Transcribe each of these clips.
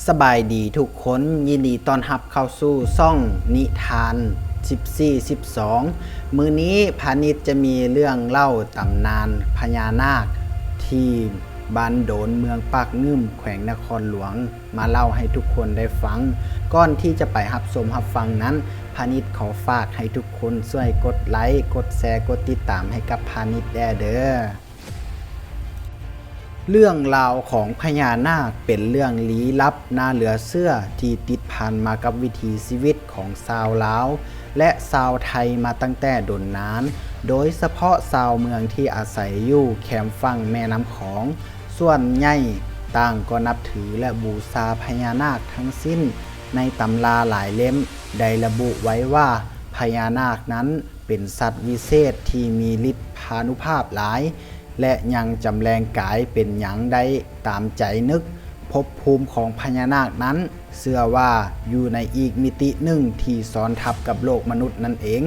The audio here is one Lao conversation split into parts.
ສະບາຍດີທຸກຄົນ, ຍິນດີຕ້ອນຮັບເຂົ້າສູ່ຊ່ອງນິທານສິບສີ່ສິບສອງ. ມື້ນີ້ພານິດຈະມີເລື່ອງເລົ່າຕຳນານພະຍານາກທີ່ບ້ານໂດນ ເມືອງປາກງື່ມ ແຂວງນະຄອນຫຼວງ ມາເລົ່າໃຫ້ທຸກຄົນໄດ້ຟັງ. ກ່ອນທີ່ຈະໄປຮັບຊົມຮັບຟັງນັ້ນ, ພານິດຂໍຝາກໃຫ້ທຸກຄົນຊ່ວຍກົດໄລ, ກົດແຊ, ກົດຕິດຕາມໃຫ້ກັບພານິດແດ່ເດີ້. ເລື່ອງລາວຂອງພະຍານາກເປັນເລື່ອງລີ້ລັບໜ້າເຫຼືອເຊື່ອທີ່ຕິດພັນມາກັບວິຖີຊີວິດຂອງຊາວລາວ ແລະ ຊາວໄທມາຕັ້ງແຕ່ດົນນານ, ໂດຍສະເພາະຊາວເມືອງທີ່ອາໄສຢູ່ແຄມຝັ່ງແມ່ນ້ຳຂອງ. ສ່ວນໃຫຍ່ຕ່າງກໍນັບຖື ແລະ ບູຊາພະຍານາກທັງສິ້ນ. ໃນຕຳລາຫຼາຍເຫຼັ້ມໄດ້ລະບຸໄວ້ວ່າ ພະຍານາກນັ້ນເປັນສັດວິເສດທີ່ມີລິດພານຸພາບຫຼາຍ ແລະ ຍັງຈຳແລງກາຍເປັນຫຍັງໄດ້ຕາມໃຈນຶກ. ພົບພູມຂອງພະຍານາກນັ້ນເຊື່ອວ່າຢູ່ໃນອີກມິຕິໜຶ່ງທີ່ຊ້ອນທັບກັບໂລກມະນຸດນັ້ນເອງ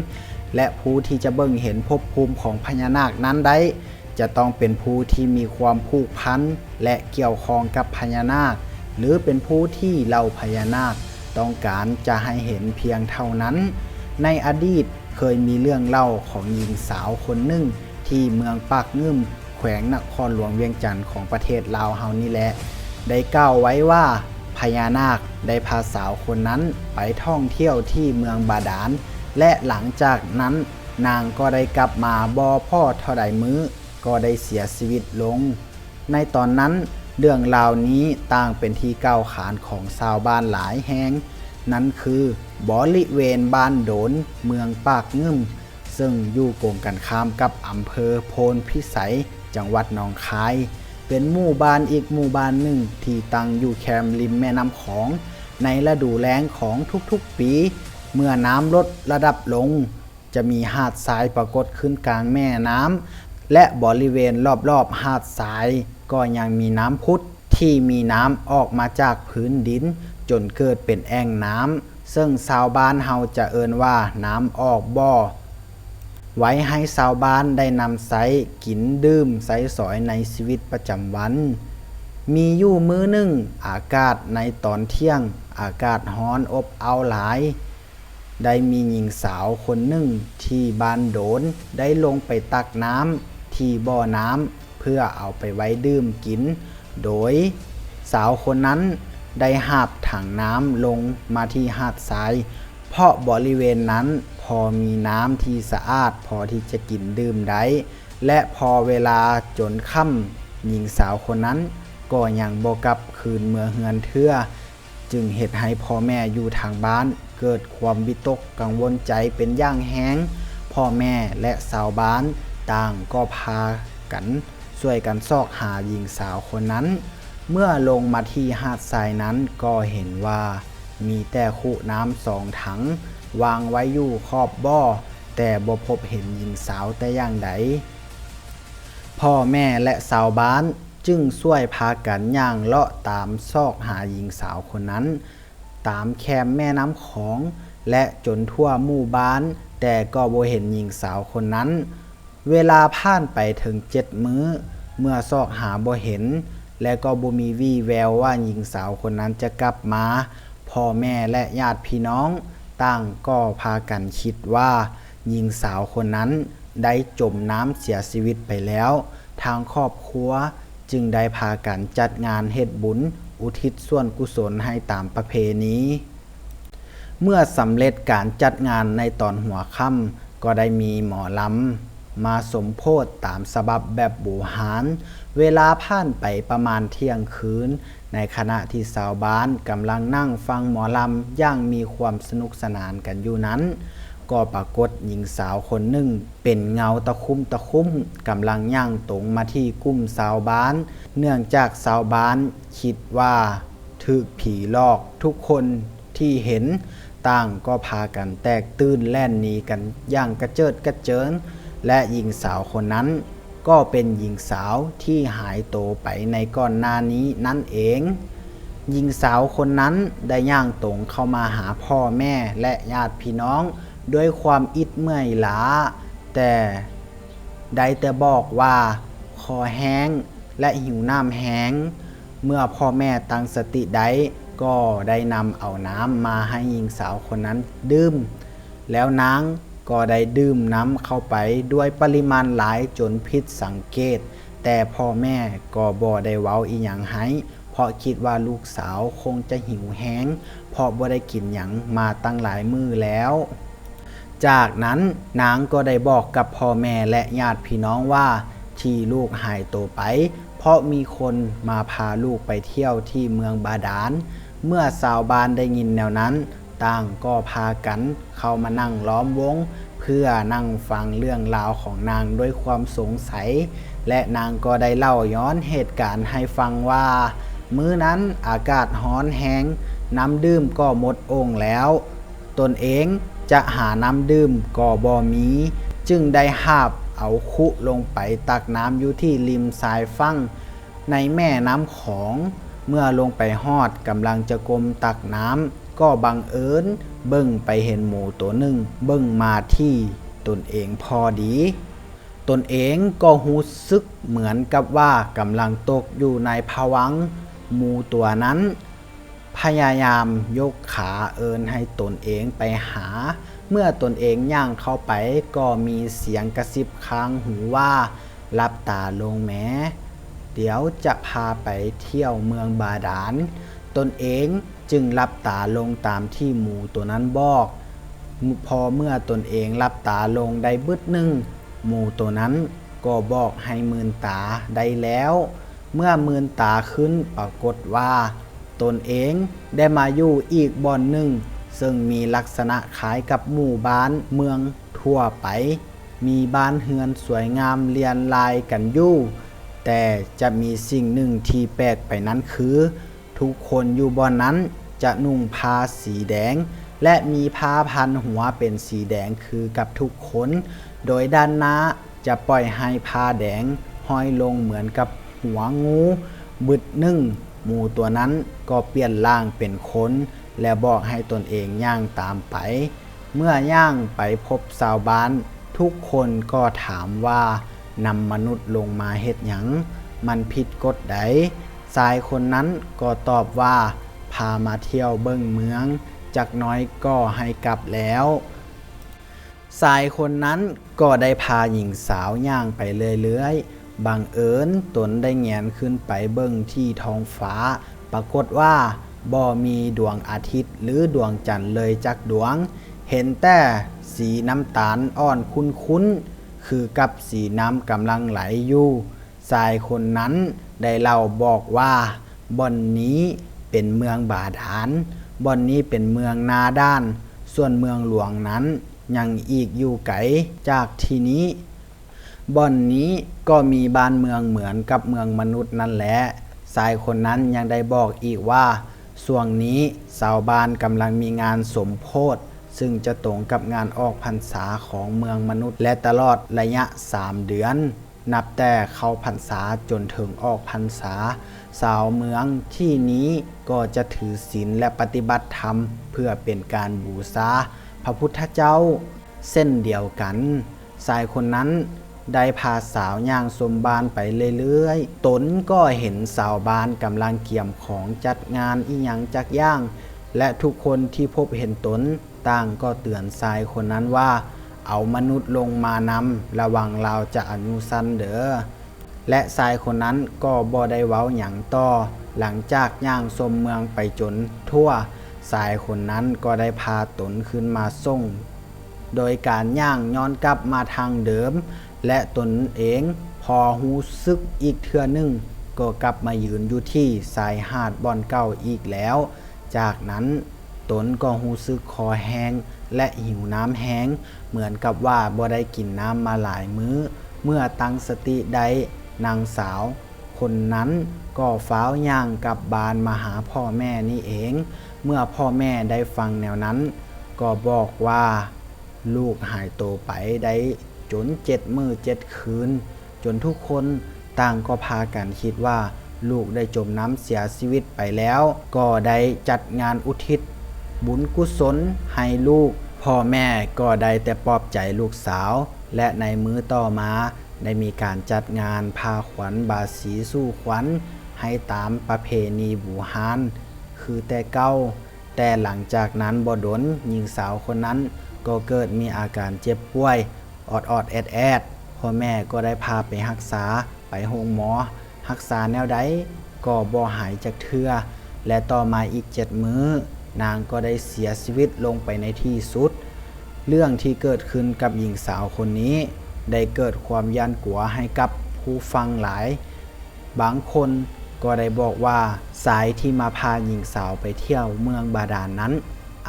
ແລະ ຜູ້ທີ່ຈະເບິ່ງເຫັນພົບພູມຂອງພະຍານາກນັ້ນໄດ້ ຈະຕ້ອງເປັນຜູ້ທີ່ມີຄວາມຜູກພັນ ແລະ ກ່ຽວຂ້ອງກັບພະຍານາກ ຫຼື ເປັນຜູ້ທີ່ເຫຼົ່າພະຍານາກຕ້ອງການຈະໃຫ້ເຫັນພຽງເທົ່ານັ້ນ. ໃນອະດີດເຄີຍມີເລື່ອງເລົ່າຂອງຍິງສາວຄົນໜຶ່ງທີ່ເມືອງປາກງື່ມ ແຂວງນະຄອນຫຼວງວຽງຈັນຂອງປະເທດລາວເຮົານີ້ແຫຼະ ໄດ້ກ່າວໄວ້ວ່າ ພະຍານາກໄດ້ພາສາວຄົນນັ້ນໄປທ່ອງທ່ຽວທີ່ເມືອງບາດານ ແລະ ຫຼັງຈາກນັ້ນນາງກໍໄດ້ກັບມາບໍ່ພໍ້ເທົ່າໃດມື້ ກໍໄດ້ເສຍຊີວິດລົງ. ໃນຕອນນັ້ນ ເລື່ອງລາວນີ້ຕ່າງເປັນທີ່ກ່າວຂານຂອງຊາວບ້ານຫຼາຍແຫ່ງ, ນັ້ນຄືບໍລິເວນບ້ານໂດນ ເມືອງປາກງື່ມ ເຊິ່ງຢູ່ກົງກັນຂ້າມກັບອຳເພີໂພນພິໄສ ຈັງຫວັດໜອງຄາຍ, ເປັນໝູ່ບ້ານອີກໝູ່ບ້ານໜຶ່ງທີ່ຕັ້ງຢູ່ແຄມລິມແມ່ນ້ຳຂອງ. ໃນລະດູແລ້ງຂອງທຸກໆປີ ເມື່ອນ້ຳລົດລະດັບລົງ ຈະມີຫາດຊາຍປາກົດຂຶ້ນກາງແມ່ນ້ຳ ແລະ ບໍລິເວນລອບໆຫາດຊາຍກໍຍັງມີນ້ຳຜຸດທີ່ມີນ້ຳອອກມາຈາກພື້ນດິນຈົນເກີດເປັນແອ່ງນ້ຳ ເຊິ່ງຊາວບ້ານເຮົາຈະເອີ້ນວ່ານ້ຳອອກບໍ່ ໄວ້ໃຫ້ຊາວບ້ານໄດ້ນຳໃຊ້ກິນດື່ມໃຊ້ສອຍໃນຊີວິດປະຈຳວັນ. ມີຢູ່ມື້ໜຶ່ງ ອາກາດໃນຕອນທ່ຽງ ອາກາດຮ້ອນອົບເອົ້າຫຼາຍ. ໄດ້ມີຍິງສາວຄົນໜຶ່ງທີ່ບ້ານໂດນໄດ້ລົງໄປຕັກນ້ຳທີ່ບໍ່ນ້ຳ ເພື່ອເອົາໄປໄວ້ດື່ມກິນ, ໂດຍສາວຄົນນັ້ນໄດ້ຫາບຖັງນ້ຳລົງມາທີ່ຫາດຊາຍ ເພາະບໍລິເວນນັ້ນພໍມີນ້ຳທີ່ສະອາດພໍທີ່ຈະກິນດື່ມໄດ້ ແລະ ພໍເວລາຈົນຄ່ຳ ຍິງສາວຄົນນັ້ນກໍຍັງບໍ່ກັບຄືນເມືອເຮືອນເທື່ອ. ຈຶ່ງເຮັດໃຫ້ພໍ່ແມ່ຢູ່ທາງບ້ານເກີດຄວາມວິຕົກກັງວົນໃຈເປັນຢ່າງແຮງ. ພໍ່ແມ່ ແລະ ຊາວບ້ານຕ່າງກໍພາກັນຊ່ວຍກັນຊອກຫາຍິງສາວຄົນນັ້ນ. ເມື່ອລົງມາທີ່ຫາດຊາຍນັ້ນກໍເຫັນວ່າມີແຕ່ຄຸນ້ຳສອງຖັງວາງໄວ້ຢູ່ຂອບບໍ່, ແຕ່ບໍ່ພົບເຫັນຍິງສາວແຕ່ຢ່າງໃດ. ພໍ່ແມ່ ແລະ ຊາວບ້ານ ຈຶ່ງຊ່ວຍພາກັນຍ່າງເລາະຕາມຊອກຫາຍິງສາວຄົນນັ້ນ ຕາມແຄມແມ່ນ້ຳຂອງ ແລະ ຈົນທົ່ວໝູ່ບ້ານ, ແຕ່ກໍບໍ່ເຫັນຍິງສາວຄົນນັ້ນ. ເວລາຜ່ານໄປເຖິງເຈັດມື້ ເມື່ອຊອກຫາບໍ່ເຫັນ ແລະ ກໍບໍ່ມີວີ່ແວວວ່າຍິງສາວຄົນນັ້ນຈະກັບມາ, ພໍ່ແມ່ ແລະ ຍາດພີ່ນ້ອງຕ່າງກໍພາກັນຄິດວ່າຍິງສາວຄົນນັ້ນໄດ້ຈົມນ້ຳເສຍຊີວິດໄປແລ້ວ. ທາງຄອບຄົວຈຶ່ງໄດ້ພາກັນຈັດງານເຮັດບຸນອຸທິດສ່ວນກຸສົນໃຫ້ຕາມປະເພນີ. ເມື່ອສຳເລັດການຈັດງານໃນຕອນຫົວຄ່ຳ ກໍໄດ້ມີໝໍລຳມາສົມໂພດຕາມສະບັບແບບບູຮານ. ເວລາຜ່ານໄປປະມານທ່ຽງຄືນ, ໃນຂະນະທີ່ຊາວບ້ານກຳລັງນັ່ງຟັງໝໍລຳຢ່າງມີຄວາມສະໜຸກສະໜານກັນຢູ່ນັ້ນ, ກໍປາກົດຍິງສາວຄົນໜຶ່ງເປັນເງົາຕະຄຸ່ມຕະຄຸ່ມ ກຳລັງຍ່າງຕົງມາທີ່ກຸ່ມຊາວບ້ານ. ເນື່ອງຈາກຊາວບ້ານຄິດວ່າຖືກຜີຫຼອກ, ທຸກຄົນທີ່ເຫັນຕ່າງກໍພາກັນແຕກຕື່ນແລ່ນໜີກັນຢ່າງກະເຈີດກະເຈີນ ແລະ ຍິງສາວຄົນນັ້ນ ກໍເປັນຍິງສາວທີ່ຫາຍໂຕໄປໃນກ່ອນໜ້ານີ້ນັ້ນເອງ. ຍິງສາວຄົນນັ້ນໄດ້ຍ່າງຕົງເຂົ້າມາຫາພໍ່ແມ່ ແລະ ຍາດພີ່ນ້ອງດ້ວຍຄວາມອິດເມື່ອຍລ້າ, ແຕ່ໄດ້ແຕ່ບອກວ່າ ຄໍແຫ້ງ ແລະ ຫິວນ້ຳແຮງ. ເມື່ອພໍ່ແມ່ຕັ້ງສະຕິໄດ້, ກໍໄດ້ນຳເອົານ້ຳມາໃຫ້ຍິງສາວຄົນນັ້ນດື່ມ ແລ້ວນາງກໍໄດ້ດື່ມນຳເຂົ້າໄປດ້ວຍປະລິມານຫຼາຍຈົນຜິດສັງເກດ, ແຕ່ພໍ່ແມ່ກໍບໍ່ໄດ້ເວົ້າອີ່ຫຍັງໃຫ້ ເພາະຄິດວ່າລູກສາວຄົງຈະຫິວແຮງ ເພາະບໍ່ໄດ້ກິນຫຍັງມາຕັ້ງຫຼາຍມື້ແລ້ວ. ຈາກນັ້ນນາງກໍໄດ້ບອກກັບພໍ່ແມ່ ແລະ ຍາດພີ່ນ້ອງວ່າ ທີ່ລູກຫາຍໂຕໄປ ເພາະມີຄົນມາພາລູກໄປທ່ຽວທີ່ເມືອງບາດານ. ເມື່ອຊາວບ້ານໄດ້ຍິນແນວນັ້ນ, ຕ່າງກໍພາກັນເຂົ້າມານັ່ງລ້ອມວົງ ເພື່ອນັ່ງຟັງເລື່ອງລາວຂອງນາງດ້ວຍຄວາມສົງໄສ ແລະ ນາງກໍໄດ້ເລົ່າຍ້ອນເຫດການໃຫ້ຟັງວ່າ ມື້ນັ້ນອາກາດຮ້ອນແຮງ, ນ້ຳດື່ມກໍໝົດໂອ່ງແລ້ວ. ຕົນເອງຈະຫານ້ຳດື່ມກໍບໍ່ມີ, ຈຶ່ງໄດ້ຫາບເອົາຄຸລົງໄປຕັກນ້ຳຢູ່ທີ່ລິມຊາຍຝັ່ງໃນແມ່ນ້ຳຂອງ. ເມື່ອລົງໄປຮອດ, ກຳລັງຈະກົ້ມຕັກນ້ຳ, ກໍບັງເອີນເບິ່ງໄປເຫັນໝູໂຕໜຶ່ງເບິ່ງມາທີ່ຕົນເອງພໍດີ. ຕົນເອງກໍຮູ້ສຶກເໝືອນກັບວ່າກຳລັງຕົກຢູ່ໃນພະວັງ. ໝູຕົວນັ້ນພະຍາຍາມຍົກຂາເອີ້ນໃຫ້ຕົນເອງໄປຫາ. ເມື່ອຕົນເອງຍ່າງເຂົ້າໄປ ກໍມີສຽງກະຊິບຂ້າງຫູວ່າ, ຫຼັບຕາລົງແມ້, ດຽວຈະພາໄປທ່ຽວເມືອງບາດານ. ຕົນເອງຈຶ່ງຫຼັບຕາລົງຕາມທີ່ໝູໂຕນັ້ນບອກ. ພໍເມື່ອຕົນເອງຫຼັບຕາລົງໄດ້ບຶດໜຶ່ງ, ໝູໂຕນັ້ນກໍບອກໃຫ້ມືນຕາໄດ້ແລ້ວ. ເມື່ອມືນຕາຂຶ້ນ, ປາກົດວ່າຕົນເອງໄດ້ມາຢູ່ອີກບ່ອນໜຶ່ງ, ເຊິ່ງມີລັກສະນະຄ້າຍກັບໝູ່ບ້ານເມືອງທົ່ວໄປ, ມີບ້ານເຮືອນສວຍງາມລຽນລາຍກັນຢູ່, ແຕ່ຈະມີສິ່ງໜຶ່ງທີ່ແປກໄປນັ້ນຄື ທຸກຄົນຢູ່ບ່ອນນັ້ນຈະນຸ່ງຜ້າສີແດງ ແລະ ມີຜ້າພັນຫົວເປັນສີແດງຄືກັບທຸກຄົນ, ໂດຍດ້ານໜ້າຈະປ່ອຍໃຫ້ຜ້າແດງຫ້ອຍລົງເໝືອນກັບຫົວງູບຶດໜຶ່ງ. ໝູຕົວນັ້ນກໍປ່ຽນຮ່າງເປັນຄົນ ແລະ ບອກໃຫ້ຕົນເອງຍ່າງຕາມໄປ. ເມື່ອຍ່າງໄປພົບຊາວບ້ານ, ທຸກຄົນກໍຖາມວ່າ ນຳມະນຸດລົງມາເຮັດຫຍັງ? ມັນຜິດກົດໃດ? ຊາຍຄົນນັ້ນກໍຕອບວ່າ ພາມາທ່ຽວເບິ່ງເມືອງ, ຈັກໜ້ອຍກໍໃຫ້ກັບແລ້ວ. ຊາຍຄົນນັ້ນກໍໄດ້ພາຍິງສາວຍ່າງໄປເລື້ອຍໆ. ບັງເອີນຕົນໄດ້ແງນຂຶ້ນໄປເບິ່ງທີ່ທ້ອງຟ້າ, ປາກົດວ່າບໍ່ມີດວງອາທິດ ຫຼື ດວງຈັນເລີຍຈັກດວງ, ເຫັນແຕ່ສີນ້ຳຕານອ່ອນຂຸ້ນໆ ຄືກັບສີນ້ຳກຳລັງໄຫຼຢູ່. ຊາຍຄົນນັ້ນໄດ້ເລົ່າບອກວ່າ ບ່ອນນີ້ເປັນເມືອງບາດານ, ບ່ອນນີ້ເປັນເມືອງໜ້າດ່ານ, ສ່ວນເມືອງຫຼວງນັ້ນຍັງອີກຢູ່ໄກຈາກທີ່ນີ້. ບ່ອນນີ້ກໍມີບ້ານເມືອງເໝືອນກັບເມືອງມະນຸດນັ້ນແຫຼະ. ຊາຍຄົນນັ້ນຍັງໄດ້ບອກອີກວ່າ ຊ່ວງນີ້ຊາວບ້ານກຳລັງມີງານສົມໂພດ, ຊຶ່ງຈະຕົງກັບງານອອກພັນສາຂອງເມືອງມະນຸດ ແລະ ຕະຫຼອດໄລຍະສາມເດືອນ ນັບແຕ່ເຂົ້າພັນສາຈົນເຖິງອອກພັນສາ, ຊາວເມືອງທີ່ນີ້ກໍຈະຖືສິນ ແລະ ປະຕິບັດທຳ ເພື່ອເປັນການບູຊາພະພຸດທະເຈົ້າເຊັ່ນດຽວກັນ. ຊາຍຄົນນັ້ນໄດ້ພາສາວຍ່າງຊົມບ້ານໄປເລື້ອຍໆ. ຕົນກໍເຫັນຊາວບ້ານກຳລັງກຽມຂອງຈັດງານອີ່ຫຍັງຈັກຢ່າງ, ແລະ ທຸກຄົນທີ່ພົບເຫັນຕົນ ຕ່າງກໍເຕືອນຊາຍຄົນນັ້ນວ່າ ເອົາມະນຸດລົງມານຳ, ລະວັງລາວຈະອາຍຸສັ້ນເດີ້. ແລະ ຊາຍຄົນນັ້ນກໍບໍ່ໄດ້ເວົ້າຫຍັງຕໍ່. ຫຼັງຈາກຍ່າງຊົມເມືອງໄປຈົນທົ່ວ, ຊາຍຄົນນັ້ນກໍໄດ້ພາຕົນຄືນມາສົ່ງ ໂດຍການຍ່າງຍ້ອນກັບມາທາງເດີມ, ແລະ ຕົນເອງພໍຮູ້ສຶກອີກເທື່ອໜຶ່ງ ກໍກັບມາຢືນຢູ່ທີ່ຊາຍຫາດບ່ອນເກົ່າອີກແລ້ວ. ຈາກນັ້ນຕົນກໍຮູ້ສຶກຄໍແຫ້ງ ແລະ ຫິວນ້ຳແຮງ ເໝືອນກັບວ່າບໍ່ໄດ້ກິນນ້ຳມາຫຼາຍມື້. ເມື່ອຕັ້ງສະຕິໄດ້, ນາງສາວຄົນນັ້ນກໍຟ້າວຍ່າງກັບບ້ານມາຫາພໍ່ແມ່ນີ້ເອງ. ເມື່ອພໍ່ແມ່ໄດ້ຟັງແນວນັ້ນ ກໍບອກວ່າ ລູກຫາຍໂຕໄປໄດ້ຈົນເຈັດມື້ເຈັດຄືນ, ຈົນທຸກຄົນຕ່າງກໍພາກັນຄິດວ່າລູກໄດ້ຈົມນ້ຳເສຍຊີວິດໄປແລ້ວ, ກໍໄດ້ຈັດງານອຸທິດບຸນກຸສົນໃຫ້ລູກ. ພໍ່ແມ່ກໍໄດ້ແຕ່ປອບໃຈລູກສາວ ແລະ ໃນມື້ຕໍ່ມາໄດ້ມີການຈັດງານພາຂວັນບາສີສູ່ຂວັນໃຫ້ຕາມປະເພນີບູຮານ. ຄື ຄືແຕ່ເກົ່າ. ແຕ່ຫຼັງຈາກນັ້ນບໍ່ດົນ, ຍິງສາວຄົນນັ້ນກໍເກີດມີອາການເຈັບປ່ວຍອອດໆແອດໆ. ພໍ່ແມ່ກໍໄດ້ພາໄປຮັກສາ, ໄປໂຮງໝໍ, ຮັກສາແນວໃດກໍບໍ່ຫາຍຈັກເທື່ອ ແລະ ຕໍ່ມາອີກເຈັດມື້, ນາງກໍໄດ້ເສຍຊີວິດລົງໄປໃນທີ່ສຸດ. ເລື່ອງທີ່ເກີດຂຶ້ນກັບຍິງສາວຄົນນີ້ ໄດ້ເກີດຄວາມຢ້ານກົວໃຫ້ກັບຜູ້ຟັງຫຼາຍ. ບາງຄົນກໍໄດ້ບອກວ່າ ຊາຍທີ່ມາພາຍິງສາວໄປທ່ຽວເມືອງບາດານນັ້ນ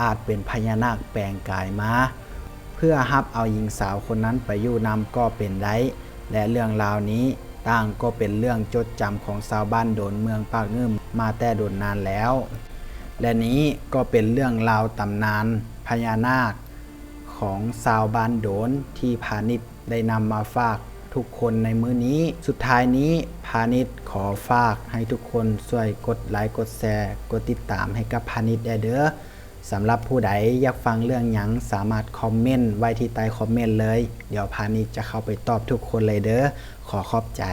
ອາດເປັນພະຍານາກແປງກາຍມາ ເພື່ອຮັບເອົາຍິງສາວຄົນນັ້ນໄປຢູ່ນຳກໍເປັນໄດ້ ແລະ ເລື່ອງລາວນີ້ຕ່າງກໍເປັນເລື່ອງຈົດຈຳຂອງຊາວບ້ານໂດນເມືອງປາກງື່ມມາແຕ່ດົນນານແລ້ວ. ແລະ ນີ້ກໍເປັນເລື່ອງລາວຕຳນານພະຍານາກຂອງຊາວບ້ານໂດນທີ່ພານິດ ໄດ້ນຳມາຝາກທຸກຄົນໃນມື້ນີ້. ສຸດທ້າຍນີ້ ພານິດຂໍຝາກໃຫ້ທຸກຄົນຊ່ວຍກົດໄລ, ກົດແຊ, ກົດຕິດຕາມໃຫ້ກັບພານິດແດ່ເດີ. ສຳລັບຜູ້ໃດຢາກຟັງເລື່ອງຫຍັງ ສາມາດຄອມເມັນໄວ້ທີ່ໃຕ້ຄອມເມັນເລີຍ. ດຽວພານິດຈະເຂົ້າໄປຕອບທຸກຄົນເລີຍເດີ. ຂໍຂອບໃຈ.